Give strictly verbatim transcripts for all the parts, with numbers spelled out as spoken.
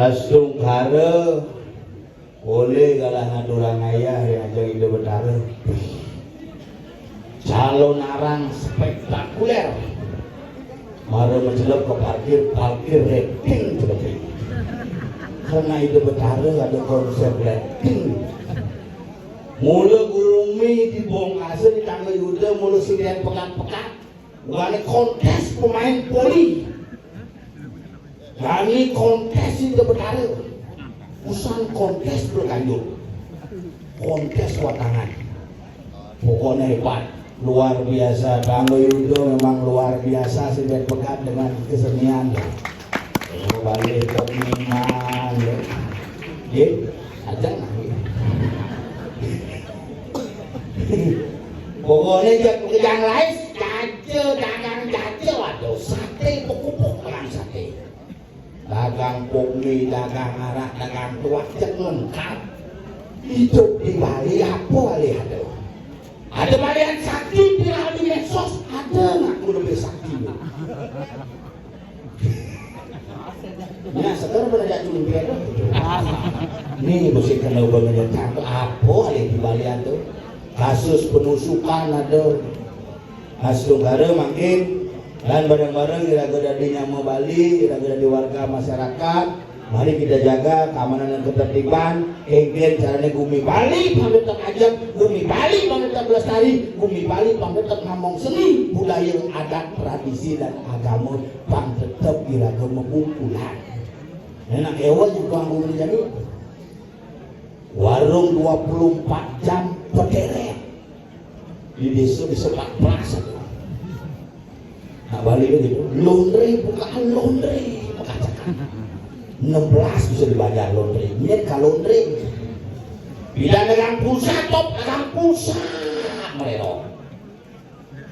Astungkara, oleh galah ngaturang ayah yang ajeng Ida Betara. Calonarang spektakuler. Mara macelep ka parkir, parkir rating celeping. Karena Ida Betara ada konsep rating. Mula gumi dibongkasa di tangga Yuda, mula sinden pekat-pekat. Bukannya kontes pemain voli. Kami kontes Ida Betara. Usan kontes berganjur. Kontes watangan. Pokoknya hebat. Luar biasa. Tangga Yuda memang luar biasa. Sinden pekat dengan kesenian. Balik ke Miman, ya. Nggih, ajeng nggih. Pokoknya jak kejang lais, jaja, dagang jaja, waduh, sate, pekupuk, dagang sate. Dagang pok mie, dagang arak, dagang tuak, cek lengkap. Hidup di Bali, apa alih ada? Ada balian sakti, viral di medsos, ada ngaku lebih sakti. Ya, seger pada jak cumpir. Nih, mesti kena ubah ngenyetang tu apa alih di Bali tu? Kasus penusukan ada. Astungkara mangkin, lan bareng-bareng iraga dadi nyama Bali, iraga dadi warga masyarakat, mari kita jaga keamanan dan ketertiban, kéngkén carané gumi Bali pang tetep ajeg, gumi Bali pang tetep lestari, gumi Bali pang tetep namong seni, budaya, adat, tradisi, dan agama pang tetep iraga mabungkulan. Enak éwa nyang tuang gumi jani. Warung dua puluh empat jam peteret. Di desa bisa empat belas aku. Nak Bali begitu, laundry bukaan laundry, pekacakan. Enam belas bisa dibayar laundry, nyet ka laundry. Bila dagang pulsa, top dagang pulsa, merero.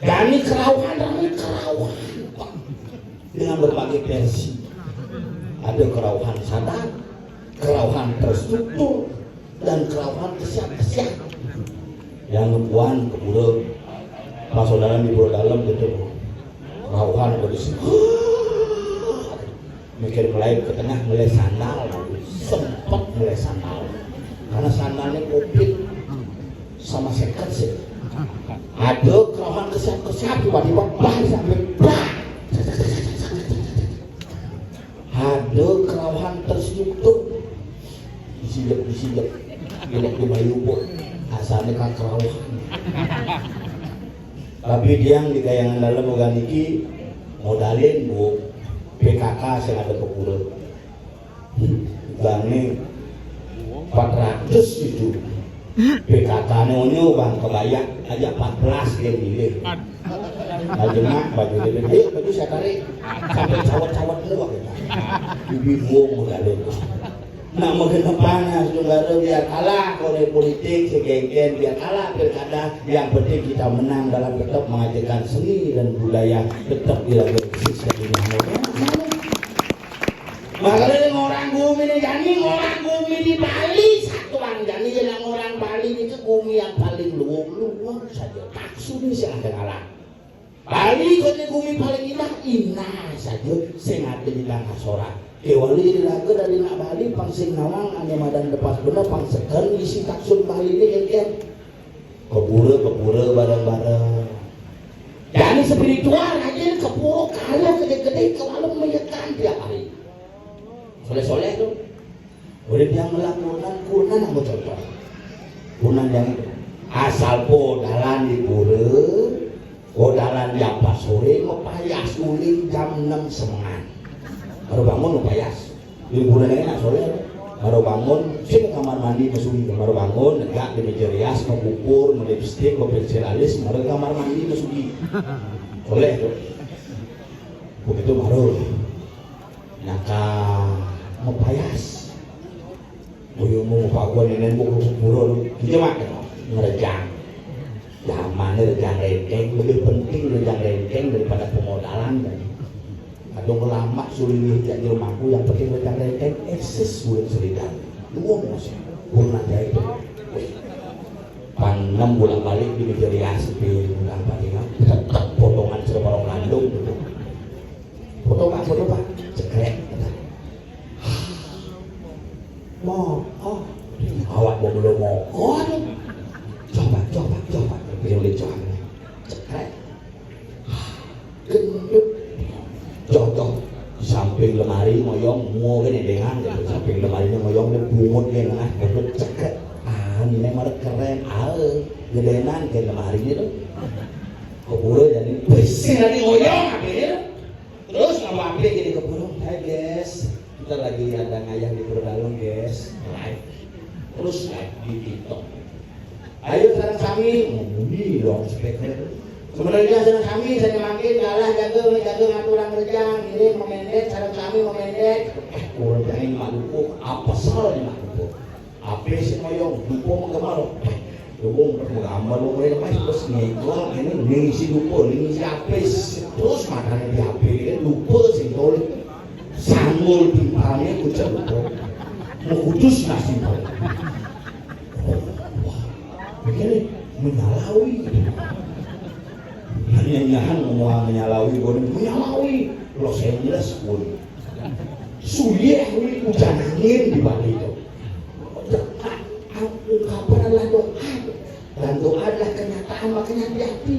Jani kerauhan, rami kerauhan, Pak. Dengan berbagai versi. Ada kerauhan sadar, kerauhan terstruktur, dan kerauhan kesiap-kesiap. Yang ngebuan ke pura, pas saudara di pura dalam gitu, kerauhan berisi. Mikir mulai ke tengah, mulai sandal, sempet mulai sandal. Karena sandalnya covid sama seket sih. Ada kerauhan kesiap-kesiap, tiba-tiba bang sampai bang. Ada kerauhan terstruktur. Disilep, disilep. Ilek di Bayubuk. Asalnya kan kerauhan. Tapi tiang di Kayangan Dalam, moga niki modalin, Bu, P K K sing ada ke pura. Gane empat ratus itu. P K K-ne onyo bang, kebayak aja empat belas dia milih. Baju mak, baju dia, ayo baju saya tarik. Sampai cawat-cawat semua kita. Ibu buang modalin. Nak makin panas, Astungkara, biar kalah oleh politik, segenggen, biar kalah pilkada, yang penting kita menang dalam tetap mengajarkan seni dan budaya, tetap dilakukan eksis dan dilakukan. Makanya orang gumi nih, jani orang gumi di Bali, satuan jani yang orang Bali itu gumi yang paling luwung-luwung saja. Taksu ini sih ada kalah. Bali kene gumi paling inah, inah saja sing ade di tanah sora. Kewali iraga dari nak Bali pang sing nawang ane madan lepas bener pang seken isi taksun Bali ini kengken. Kepura, kepura bareng-bareng. Jani spiritual aja kepura karo gede-gede ke warung menyekan tiap hari. Soleh-soleh tu. Udah dia melakukan kunan apa contoh? Kunan yang asal po dalan di pura, po dalan di apa sore, mepayas uling jam enam semengan. Baru bangun mepayas. Di pura yang enak soleh. Baru bangun, sing kamar mandi masugi. Baru bangun, negak di meja rias, mengkukur, melipstik, mepensil alis, baru kamar mandi masugi. Soleh tu. Begitu baru. Naka mepayas. Boyo mau paguan nenek mau ke pura lu. Kita mak ngerejang. Zaman rejang renteng lebih penting rejang renteng daripada pemodalan tadi. Kadang lama sulit jadi rumahku yang penting rejang renteng eksis buat cerita. Dua masih pernah jahit. Pang enam bulan balik di meja rias di bulan palingan tetap potongan separuh kandung gitu. Foto Pak, foto Pak. Cekrek. Dengan gitu, samping lemari ini ngoyong dia bungut dia nengah, bungut ceket. Ah, ini malah keren, ah, gedenan kayak lemari ini tuh. Keburu jadi bersih lagi ngoyong apa ini tuh. Terus sama apa jadi keburu, "Hai guys, kita lagi ada ngayah di Pura Dalem guys, live." Terus live di TikTok. "Ayo sareng sami," ngomong di loudspeaker. "Sebenarnya sareng sami, saya makin kalah jaga, jaga ngaturang kerja, ngiring memendek, sareng sami memendek." Eh, kurang jangan mak duko, apa salah mak duko? Apa sih moyong, duko menggemar. Duko menggemar, mulai lepas, terus ngikut, ini ngisi duko, ini ngisi apa? Terus makanya di apa, duko sih, sanggul timpalnya, kucing duko. Mau kudus nasi. Wah, begini, menyalawi. Hanya nyahan ngomong menyalawi, gue menyalawi. Los Angeles pun. Suyeh, ini hujan angin di Bali itu. Ungkapan adalah doa. Dan doa adalah kenyataan, makanya hati-hati.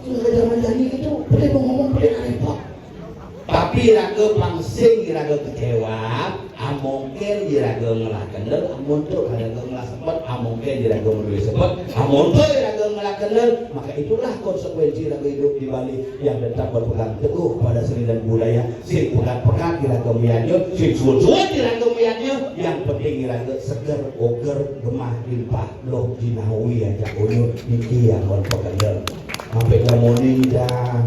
Sudah zaman jadi itu, boleh mau ngomong, boleh repot. Tapi iraga pang sing iraga kecewa, amongken iraga ngelah kendel, amonto iraga ngelah sepet, amongken iraga menduwe sepet, amonto iraga ngelah kendel. Maka itulah konsekuensi iraga hidup di Bali yang tetap berpegang teguh pada seni dan budaya. Sing pegat-pegat iraga miadnya, sing suwun-suwun iraga miadnya. Yang penting iraga seger, oger, gemah, limpah, loh jinawi aja uyuh niki yang kon pekendel. Sampai kamu dah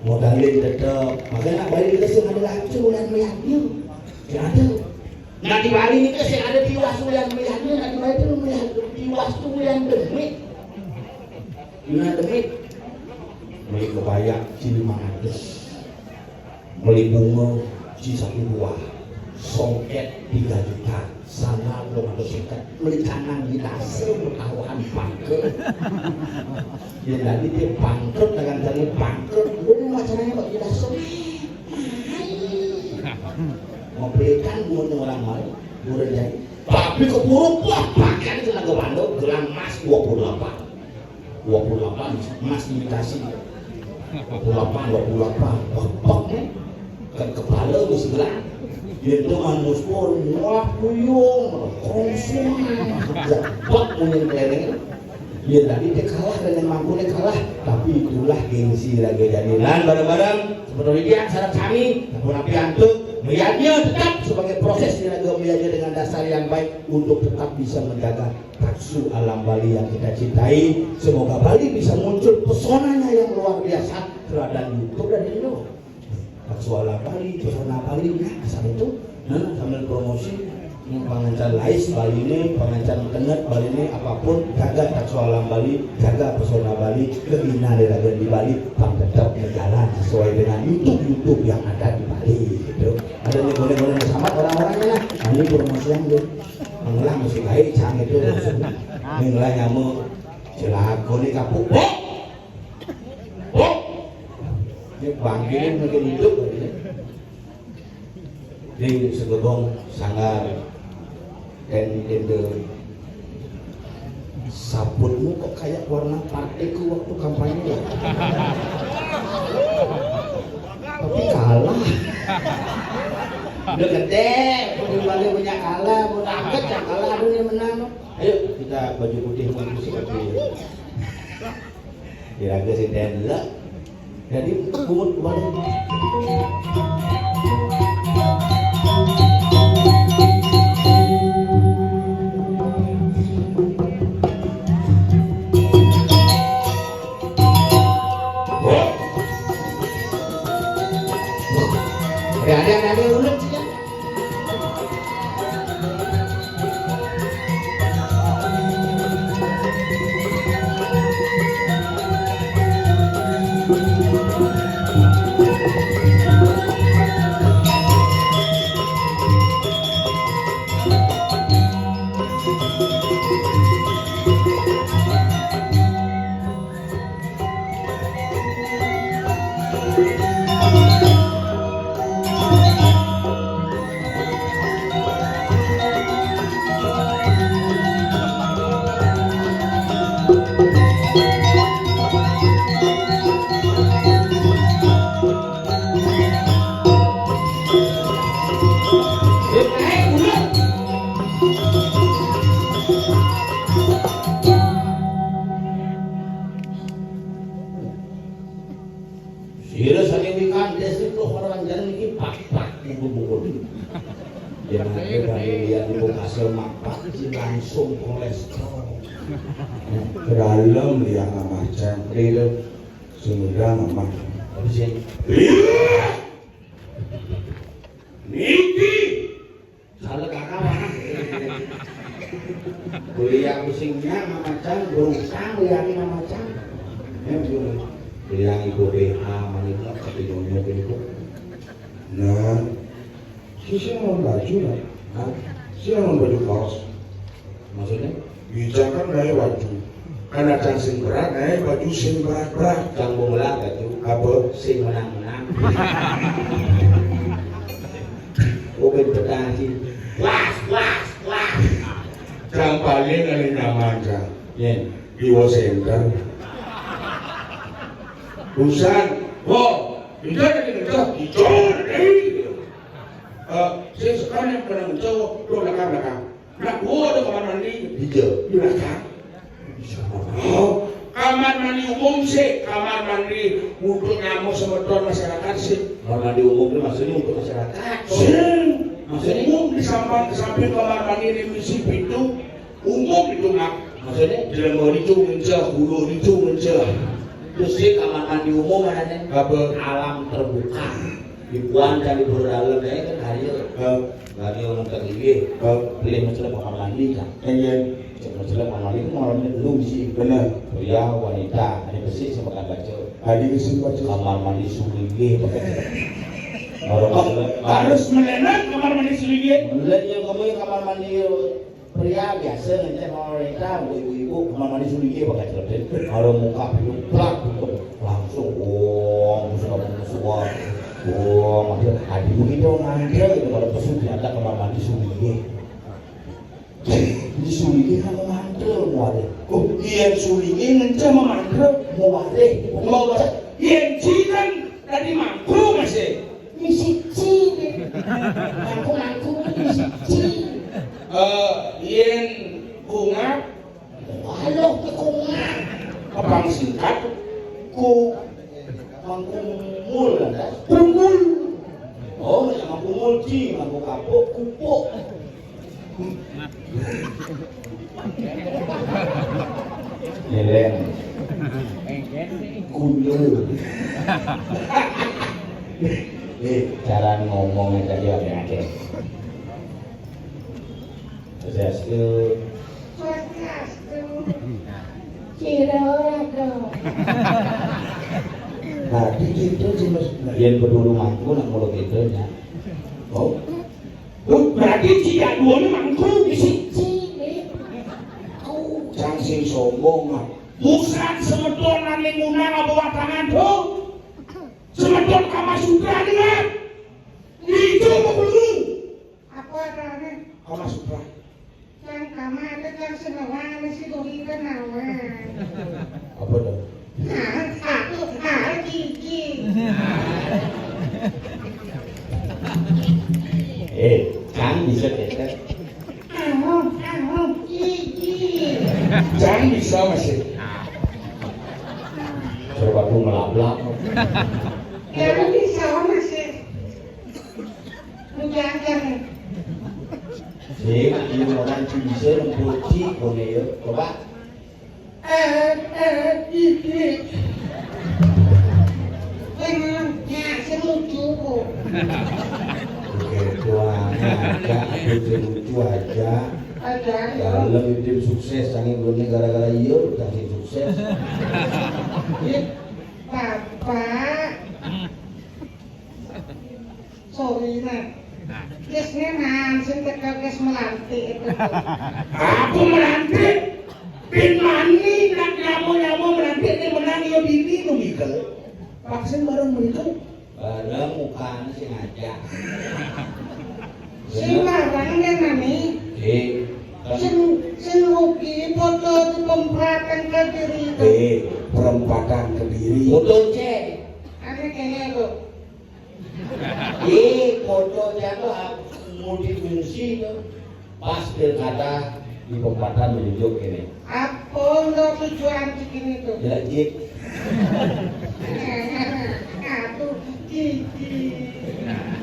modalin tetep. Makanya nak balik kita sih ada lagi ulian melihatnya. Tidak ada. Nak di Bali ini sih ada tiwas ulian melihatnya, nak di Bali itu melihat tiwas tuh ulian demit. Ulian demit. Beli kebaya cili mangatus. Beli bunga ci satu buah, songket tiga juta, sana belum ada songket, beli canang di dasa, bertawahan bangkrut. Ya, jadi dia bangkrut, dagang-dagang bangkrut. Lu mau caranya bagi dasa? Mau belikan buahnya orang lain, udah jadi. Tapi keburu, wah, pakaian kena ke bandung, gelang emas dua puluh delapan. Dua puluh delapan, emas imitasi. Dua puluh delapan, dua puluh delapan. Bebek nih. Kan kepala mesti gelang. Dia itu manusia, wah, puyung, kongsi. Bebek punya kelereng. Ya, tadi dia kalah dengan mampunya kalah. Tapi itulah gengsi lagi jadi. Lan bareng-bareng, seperti dia, syarat kami, pun api antuk, melihatnya tetap sebagai proses di raga melihatnya dengan dasar yang baik untuk tetap bisa menjaga Taksu alam Bali yang kita cintai. Semoga Bali bisa muncul pesonanya yang luar biasa. Teladan YouTube dan Indo. Taksu alam Bali, pesona Bali, ya, asal itu. Nah, sambil promosi, pangancan lais Bali ini, pangancan kenet Bali ini, apapun, jaga Taksu alam Bali, jaga pesona Bali, kegina dari di Bali, pang tetap berjalan sesuai dengan YouTube-YouTube yang ada di Bali, gitu. Ada nih boleh-boleh sama orang-orangnya lah. Nah, ini promosi yang dia mengelah musik baik, sang itu. Mengelah nyamuk. Celaka nih kapuk. Bok! Bok! Ini bangkirin makin hidup. Di Segedong, Sanggar, dan Ende. Saputmu kok kayak warna partai ke waktu kampanye ya? Tapi kalah. Udah gede, udah balik punya kalah, udah dapet yang kalah, ada yang menang. Ayo kita baju putih, baju putih. Diraga si Denle. Jadi bungut kembali. Ada, ada, ada ulet sih ya. Sira saking wikan desa kok ora njaluk iki pak-pak mukul-mukul. Ya mangke kali liyan ibu kasil mapak sing langsung kolesterol. Ke dalam liyan Mamah Cang, lho. Sing udah Mamah. Tapi sing niki salah kakak mana? Kuliah pusingnya Mamah Cang, berutang liyan Mamah Cang. Ya, kuliah ibu B H, malah tapi nyonya ibu. Nah, sing mau baju lah. Hah? Sing mau baju kaos. Maksudnya? Bicara kan naik baju. Kan ada sing berat, naik baju sing berat-berat. Yang mau lah baju. Apa? Sing menang-menang. Open petang sih. Kelas, kelas, kelas. Yang paling ada nyaman, Cang. Ya. Di Wo Center. Busan, wo, itu ada di Center. Di Center. Eh, saya sekarang yang pernah mencoba, lo belakang-belakang. Nak gua ada kamar mandi hijau di belakang. Oh, kamar mandi umum sih, kamar mandi untuk nyamuk semeton masyarakat sih. Kamar mandi umum itu maksudnya untuk masyarakat. Sih, maksudnya umum di samping, di samping kamar mandi ini misi pintu umum itu mak. Maksudnya jelema itu ngenceh, bulu itu ngenceh. Terus sih kamar mandi umum adanya apa? Alam terbuka. Dibuang dari buru dalam ya kan hari itu. Bagi orang tak gigi, pilih mencelam kamar mandi kan. Iya. Mencelam kamar mandi itu malamnya belum sih. Benar. Pria, wanita, ada besi sama kan baca. Tadi besi baca. Kamar mandi sulinge pakai. Orang harus melenan kamar mandi sulinge. Melenan yang kamu yang kamar mandi pria biasa ngencet sama wanita, ibu-ibu kamar mandi sulinge pakai celana. Kalau muka pintu plak gitu. Langsung wong suka suka. Wong ada begitu manggil itu kalau pesu ternyata kamar mandi sulinge. Di sulinge kan mantel muare. Oh, iya sulinge ngencet sama mantel muare. Mau bahasa iya kan tadi mangku masih. Misi ci. Mangku mangku misi ci. Eh, yen kungap, halo ke kungap. Kepang singkat, ku mangku mul ada. Kumpul. Oh, ya mangku mul ci, mangku kapuk, kupuk. Nileng. Gundul. Eh, cara ngomongnya tadi ada-ada. Swastiastu. Swastiastu. Kira ora dong. Tadi gitu sih maksudnya. Yang perlu rumahku nak mulai gitu ya. Oh. Berarti ciak duoné mangku siji. Cang sing sombong ah. Busan semeton nang ning Unang apa Watangan, Bro? Semeton Kama Sutra dengar. Itu apa perlu? Apa arane? Kama Sutra. Yang kamar itu yang seneng wani sih kok kita nawan. Apa dong? Nah, aku, nah, gigi. Eh, kan bisa kita. Aku, aku, gigi. Jangan bisa masih. Coba aku melablak. Jangan bisa masih. Menjaga nih. Sik, ini orang bisa lembut sih, boleh ya. Coba. Eh, eh, iki. Emangnya selucu kok. Oke, tuan aja, lucu aja. Aja, ya. Dalam tim sukses, angin gue gara-gara iya, udah tim sukses. Bapak. Sorry, nah. Wis ngenan sing tekel wis melantik itu. Aku melantik. Bin mani nak nyamo-nyamo melantik ning menang ya bini to Mikel. Vaksin bareng Mikel. Bareng mukane sing ngajak. Sing larang ning mani. Eh, sing sing rugi foto di pempratan ke diri. Eh, perempatan ke diri. Foto cek. Ane kene lho. Ih, foto jatuh multifungsi tuh. Pas pilkada Di pempatan menunjuk ini. Apa lo tujuan bikin itu? Ya, Cik. Aduh, Cici.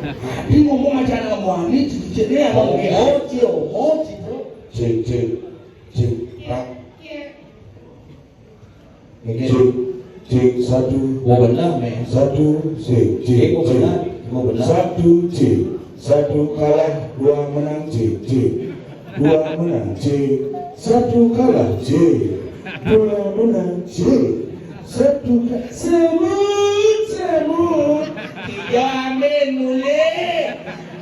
Tapi ngomong aja sama Muani, Cici, Cici, ini apa? Oh, Cik, oh, Cik, Cik. Cik, Cik, Cik. Pak. Iya. Cik, cik, satu. Oh, benar, men. Satu, cik, cik, cik. Oh, benar. Oh, benar. Satu, cik. Satu kalah, dua menang, cik, cik. Dua menang, cik. Satu kalah, cik. Dua menang, cik. Satu ka-, semut, semut. Tiga men mulai.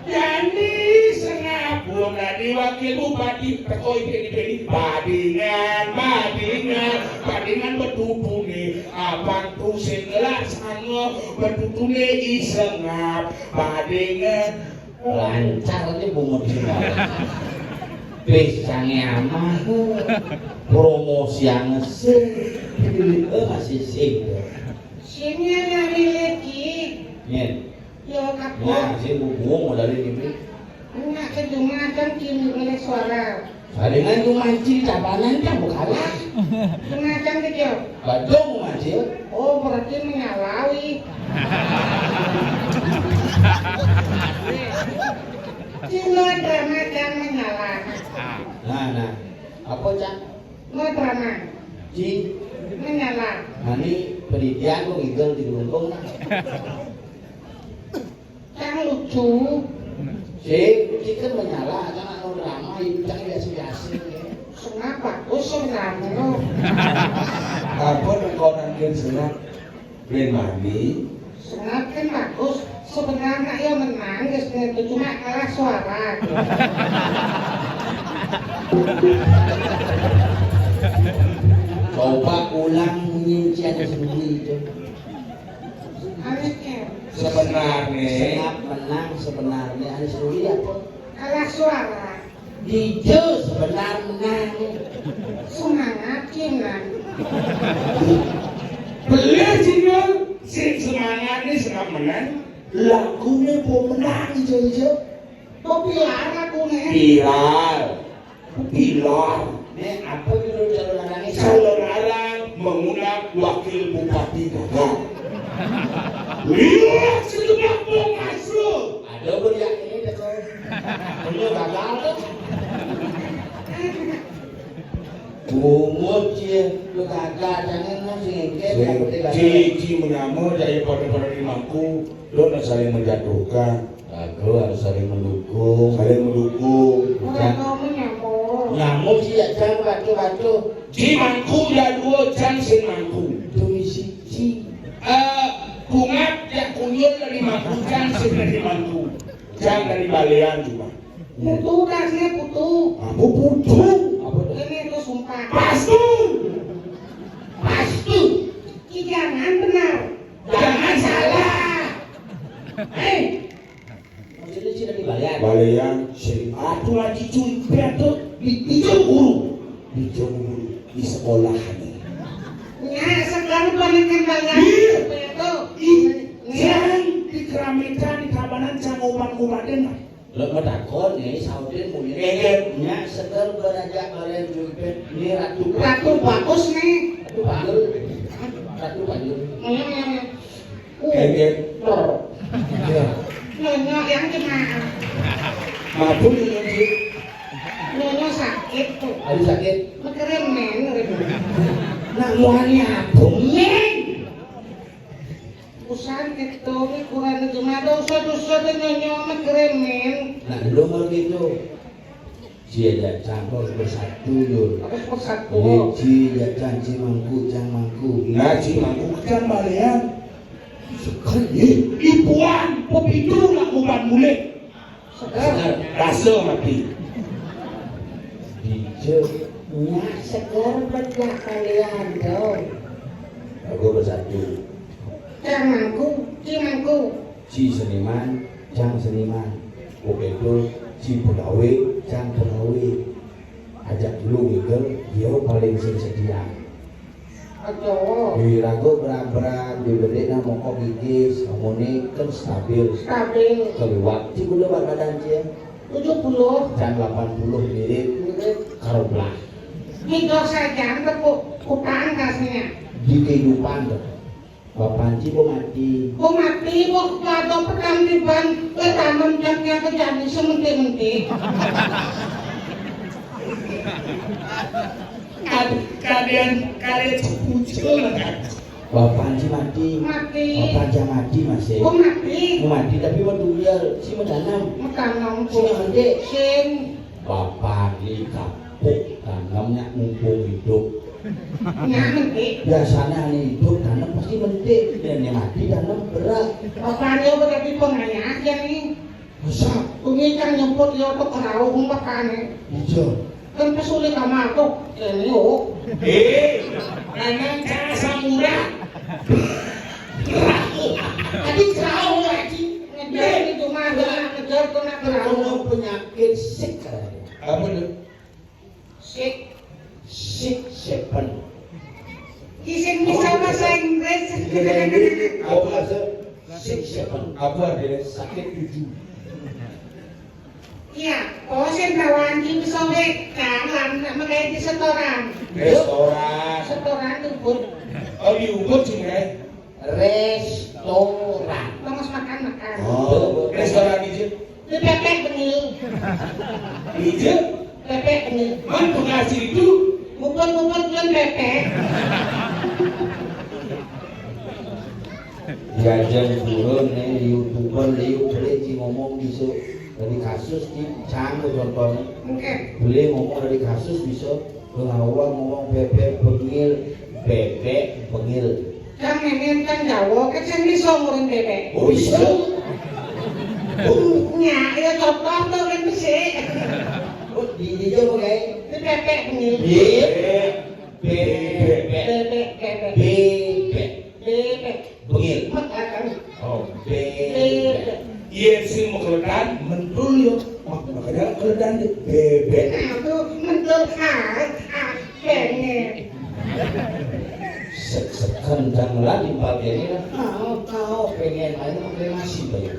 Jani Sengap, belum tadi wakil bupati, teko ipin-ipin, Badingan, Badingan, Badingan betutune, abang tuh sing ngelak sango, betutune I Sengap, Badingan. Lancar aja bungut semua. Pisangnya amah, promosi angesé, eh, masih sih. Sini ada lagi. Nyen. Yo, kabur. Nah, sing bubuh modalé iki. Enak ke cuma kan kini oleh suara. Palingan cuma cil cabanan kan bukalah. Cuma kan ke dia. Badung macil. Oh, berarti menyalawi. Cuma drama kan menyala. Nah, nah. Apa, Cak? Mau drama. Ci. Menyala. Nah, ini penelitian kok ngigel di gelombang, nah. Yang lucu. Sing, kita menyala, kan anu drama, itu kan biasa-biasa, ya. Sengap bagus sebenarnya, lo. Apa nek orang dia sengap? Ben mandi. Sengap kan bagus. Sebenarnya ya menang, guys, itu cuma kalah suara. Coba ulang nyincian sendiri itu. Aneh, ya. Sebenarnya. Sengap menang sebenarnya. Anu sendiri apa? Kalah suara. Dijo sebenar menang. Semangat, Kinan. Beli, Cino. Si semangat nih, sengap menang. Lagunya mau menang, Ijo, Ijo. Kok pilar lagunya? Pilar. Pilar. Nih, apa judul calon larangnya? Calon larang mengundang wakil bupati gagal. Iya, sedepak mau masuk. Ada beriak ini, Deko. Ini gagal tuh. Bungut ya, lu gagal, jangan mau sing engke, Sing, jangan penting gagal. Cici menyamur, jadi pada-pada di mangku, lo nak saling menjatuhkan. Aku harus saling mendukung. Saling mendukung. Orang kamu nyamuk. Nyamuk sih ya, jangan batu-batu. Di mangku ya dua, jangan sing mangku. Itu misi, ci. Eh, bungat ya kunyul dari mangku, jangan sing dari mangku. Jangan dari balean juga. Putu, dasnya putu. Apa putu? Apa tuh? Ini tuh sumpah. Pastu. Pastu. Ki jangan benar. Jangan salah. Eh. Maksudnya sih dari balean. Balean, sing atuh lagi cuy, piatu, di, di jauh guru. Di jauh guru, di sekolah. Ya, sekarang banyak yang balean. Iya. Piatu. Ih, Nih. Jangan di keramitan, di kabanan, jangan uban-ubanan. Lo mau takon nih, sautin mau ini. Iya. Nya seger beraja kalian juga. Ini ratu. Ratu bagus nih. Ratu panggil. Ratu panggil. Hmm. Uh. Iya. Tor. Iya. Nyonya yang kena. Mabuk ini, Ci. Nyonya sakit tuh. Aduh, sakit. Mekeremen, gitu. Nah, muanya apa, men? Usan gitu, ini kurang itu. Ada usah-usah deh nyonya, mekeremen. Nah, lu mau gitu. Cia jacang harus bersatu, Yul. Harus bersatu. Iya, ci jacang, ci mangku, cang mangku. Nah, ci mangku kan balean. Sekali, ibuan, pepitu nak uban mulai. Seger. Rasa mati. Dijo, nya seger bet ya kalian, tuh. Aku bersatu. Cang mangku, ci mangku. Ci seniman, cang seniman. Oke, tuh, ci pegawai, cang pegawai. Ajak dulu gitu, dia paling sing sedia. Aduh. Dirago berang-berang, dibedek nang mokok gigis, harmoni kan stabil. Stabil. Keliwat, ci gula badan cie. Tujuh puluh. Jam delapan puluh mirip. Mirip. Karo blas. Mitos saja, tepuk utang kasnya. Di kehidupan to. Bapak Panji mau mati. Mau mati, mau kado petang di ban, eh, tanam jamnya ke jani sementik-mentik. Kad-, kalian, kalian sepucuk kan? Bapak Panji mati. Mati. Bapak Panji mati, Mas, ya. Mau mati. Mau mati, tapi mau dulu ya, si mau tanam. Mau tanam. Si nggak mati. Sin. Bapak di kapuk tanamnya mumpung hidup. Nggak mati. Biasanya ini hidup tanam pasti mati. Dan yang mati tanam berat. Bapak dia berarti pengayah aja nih. Masa? Umi kan nyebut ya tuh kerauh umpakane. Iya. Kan pesulit sama aku. Ini, oh. Eh, memang cara samurah. Tadi kerauh lagi. Ngejar itu mah, ngejar tuh nak kerauh. Kalau penyakit sik. Apa tuh? Sik. Sik seven. Isin bisa bahasa Inggris. Apa bahasa? Sik seven. Apa artinya? Sakit tujuh. Iya, oh, sing bawaan di pesawat, kan, lan, nek mekai di setoran. Restoran. Setoran tuh, Bud. Oh, di Ubud sih, Bre. Restoran. Lemes makan, makan. Oh, restoran di sini. Di pepek bengi. Di sini? Pepek bengi. Man, Bekasi itu. Mupun-mupun pun pepek. Diajeng turun nih, YouTuber liu boleh di ngomong bisa dari kasus di cang contohnya. Oke. Boleh ngomong dari kasus bisa ke awal ngomong bebek bengil, bebek bengil. Kan ini kan Jawa, kan sing bisa ngurun bebek. Oh, bisa. Oh, nya, ya contoh tuh kan bisa. Oh, di, di Jawa, kayak? Di bebek bengil. Iya. Bebek. Bebek, bebek. Bebek. Bebek. Bengil. Mek, kan? Oh, bebek. Bebek. Iya, sing mau keledan, mentul yo. Wah, makanya keledan deh. Bebek. Nah, tuh mentul, ah, ah, bengil. Se-, sekencang lah di bagian ini lah. Kau, kau pengen aja mau kremasi, Bayu.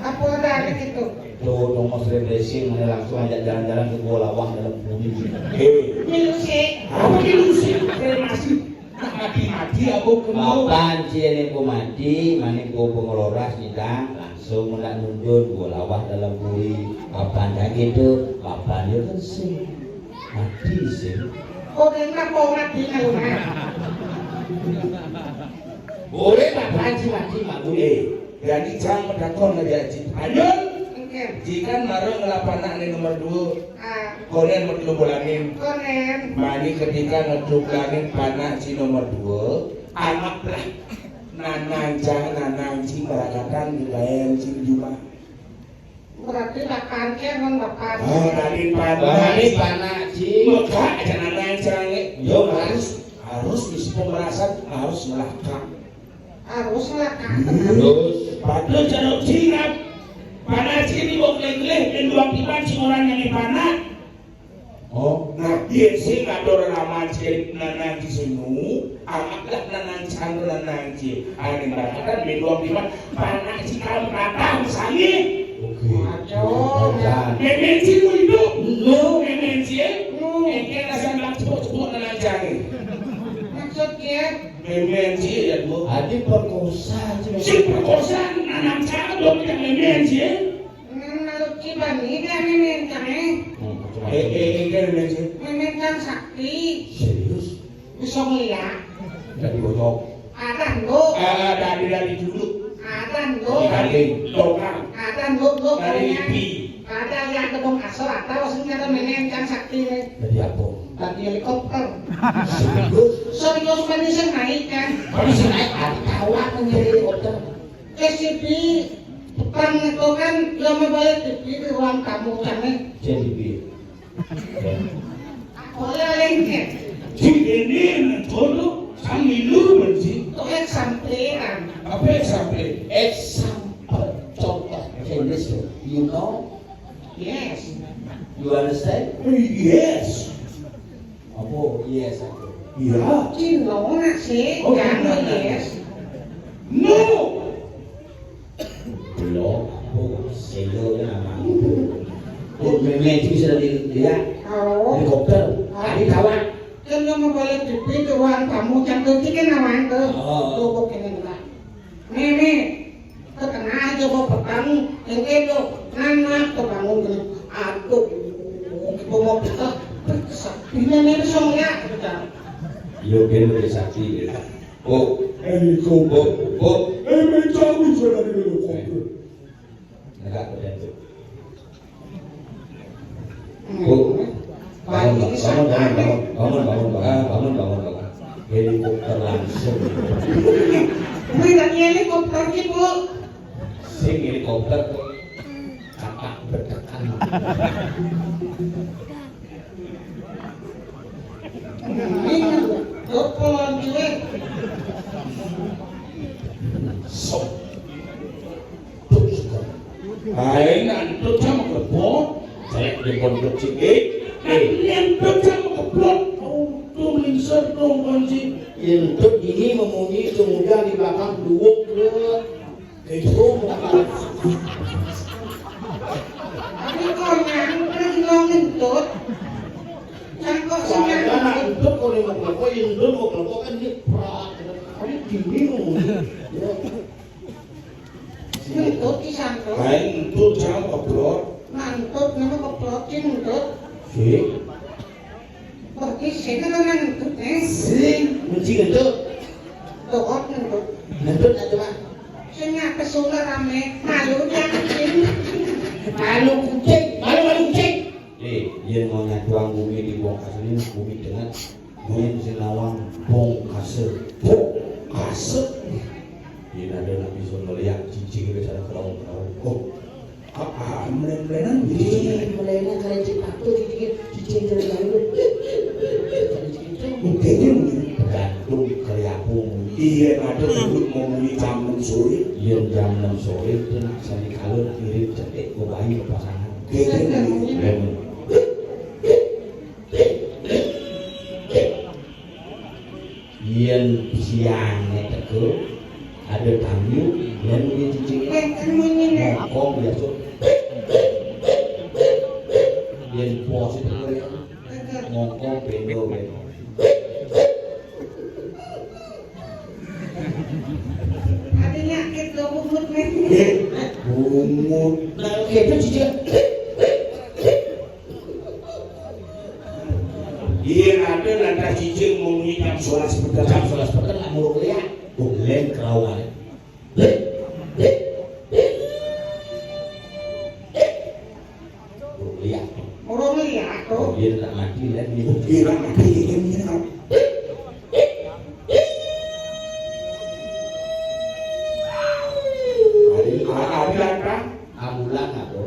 Apa ada gitu? Tuh, nomor refreshing, mana langsung ajak jalan-jalan ke Gua Lawang dalam bumi. Eh. Milu sih. Apa milu sih? Kremasi. Nak mati-mati aku kemau. Papan cie ni ku mati, mani ku pengeloras nidang, langsung nak nundun Gua Lawang dalam bumi. Papan dah gitu, papan dia kan sing. Mati sih. Kok dia nak mau mati, nak? Boleh tak Panji mati, Mak? Boleh. Jadi cang pedakon aja, Ji. Ayo. Oke. Ji kan marah ngelapana nih nomor dua. Ah. Konen merdu bolanin. Konen. Mani ketika merdu bolanin panak Ji nomor dua, anaklah nanang cang, nanang Ji barakatan di layan Ji Juma. Berarti bapak kan, bapak. Oh, tadi panak. Tadi panak, Ji. Maka aja nanang cang. Yo, harus, harus isi pemerasan, harus melakang. Harus melakang. Terus. Padahal cara Ji, panak Ji ini mau geleh-geleh, dan dua kiban si orang yang panak. Oh, nah, dia sih nggak ada orang lama Ji, nanang Ji sinu, anggaplah nanang cang, nanang Ji. Ada yang berkata, di dua kiban, panak Ji kamu kata, misalnya. Oke. Aduh. Jangan. Nenek Ji lu hidup. Lu. Nenek Ji, eh? Lu. Engke kasihan bang cepuk-cepuk nanang cang. Maksudnya? Nenek Ji ya, Bu. Adi perkosa, Ji. Si perkosa, nanang cang, dong, yang nenek Ji, eh? Nang malu kiban ni dah nenek cang, eh? Hmm, cuma Eh, eh, eh, nenek Ji. Nenek cang sakti. Serius? Bisa ngeliat. Jadi bocok. Ada, Nduk. Ah, dari, dari dulu. Ada, Nduk. Dari lokal. Ada, Nduk, Nduk, dari pokoknya. Pi. Ada, ya, ada bom asal, ada, maksudnya ada nenek cang sakti ni. Jadi apa? Tadi helikopter. Serius? Serius, mana sing naik kan? Mana sing naik? Ada tahu apa nyari helikopter? S C P, petang itu kan, dia mau balik T V di ruang tamu kan, eh? Jadi, Pi. Boleh lain ke? Ji ini mencono sang milu benci. Itu example. Apa example? Example, contoh Inggris. You know? Yes. You understand? Yes. Apa yes apa? Iya. Cino nak sih, oh, jangan yes. No. Belum, aku selo nama. Oh, memang itu bisa dilihat. Helikopter. Tadi tawang. Kan dia mau balik di pintu ruang tamu, jangan kecil kan awang ke. Oh. Tuh, kok ini enggak. Nih, nih. Ke tengah aja mau petang, yang itu. Nana kebangun gini. Aduh. Mau petang. Saktinya nih, song ya. Yo, ben lebih sakti ya. Oh, helikopter. Oh, oh. Eh, main cabut sudah di helikopter. Negak badan tu. Bu, bangun, bangun, bangun, bangun, bangun, bangun, bangun, bangun, bangun, bangun. Helikopter langsung. Kuwi lagi helikopter ki, Bu. Sing helikopter kok kakak bedekan. Ini kok polon cilik. Sok. Ae ngantuk sama klepon. Saya di pondok cilik. Eh, ngantuk sama klepon. Auto melingsir dong kunci. Ngantuk ini memunyi kemudian di belakang duwuk. Itu. Tapi kok ngantuk, kok ngentut? Kan kok sing ngantuk? Ngantuk, kok dia mau klepon, yang dulu mau klepon kan dia prak. Ini gini memunyi. Ya. Ngentut ki santun. Ae ngentut jam keblok. Ngentut nama keblok ki ngentut. Sik. Kok ki sik kan ngentut, eh? Sik, mesti ngentut. Dohot ngentut. Ngentut aja, Pak. Sing ngapes ular rame, malu dia kucing. Malu kucing, malu, malu kucing. Eh, yen mau nyatuang bumi dibongkar ini bumi dengan Yen sinawang bong kasut. Bong kasut. Yen ada nak bisa ngeliat cicing wis ada kerong-kerong. Oh. Ah, ah, melen-melenan. Ih, melenan kalian cipta tuh cicing, cicing jalan-jalan tuh. Mungkin tergantung kali aku. Iya, ada dulu mau muni jam enam sore. Iya, jam enam sore itu nak sani kalau kirim cetek ke bayi ke pasangan. Iya. Yen siange teko, ada tamu, yen dia cicing. Ngongkong biasa. Yen pos itu ngongkong pendo, pendo. Ada nyakit lo bungut nih. Eh, bungut. Nah, kayak itu cicing. Iya, ada nada cicing memunyi jam sebelas petang. Jam sebelas petang nak muruk liat. Bukan kerawan. Muruk liat. Muruk liat tuh. Oh, dia nak mati liat ni. Dia nak mati liat ni. Hari, hari apa? Ambulan apa?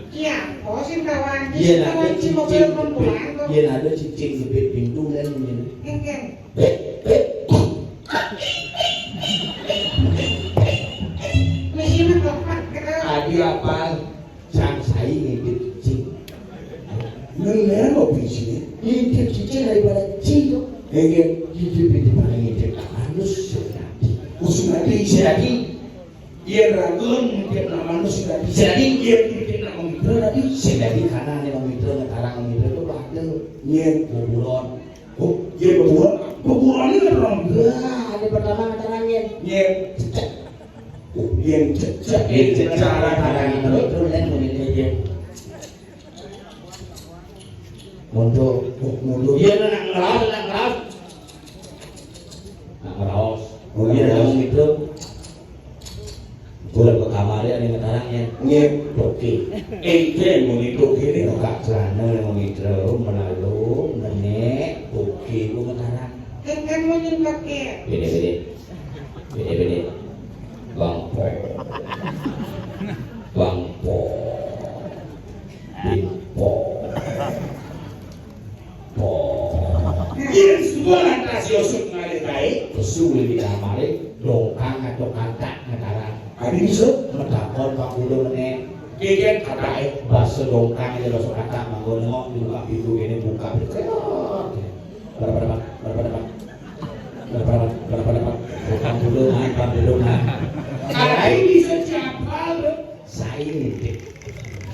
Iya, oh, sing kawan. Iya, sing kawan, ada cicing. Mobil ambulan kok. Iya, ada cicing jepit pintu kan ini. Engken. Mesti mah tepat, kata. Tadi apa? Sang sai ngintip cicing. Ngene kok bisi. Ngintip cicing daripada cing tuh. Engken. Ngintip, ngintip, ngintip. Anu sing dadi. Sing dadi. Sing dadi. Yen ra gelem ngintip nak manuk sing dadi. Sing dadi. Yen ngintip nak Mang Mitra dadi. Sing dadi karena nek Mang Mitra ngekarang Mang Mitra tuh ada. Yen kuburan. Oh, yen kuburan. Kuburan ini kan orang. Wah, ada pertama ngekarang yen. Yen cecek. Oh, yen cecek. Yen cecek. Karang itu. Terus kan begini. Iya. Mundur, oh, mundur. Iya, nak ngeraos, nak ngeraos. Nak ngeraos. Oh, iya, ngeraos itu. Boleh ke kamar ya, nih ngetarang ya. Nggih. Oke. Ente mau itu kiri. Buka celana, mau itu, menalu, menek, oke, gua ngetarang. Kan, kan mau nyentak ya. Bede, bede. Bede, bede. Bang Po. Bang Po. Bing Po. Po. Yen semua lantas Yusuf ngalih baik. Pesu di kamare, dongkang atau kagak ngetarang. Adi bisa? Medakon Pak Kulo meneh. Keken kagak, eh, basa dongkang aja basa kagak, manggo nengok, dibuka pintu kene, buka pintu. Berapa depan? Berapa depan? Berapa depan? Berapa depan? Dongkang dulu, nah, dongkang dulu, nah. Ai bisa siapa lu? Saya ngintip.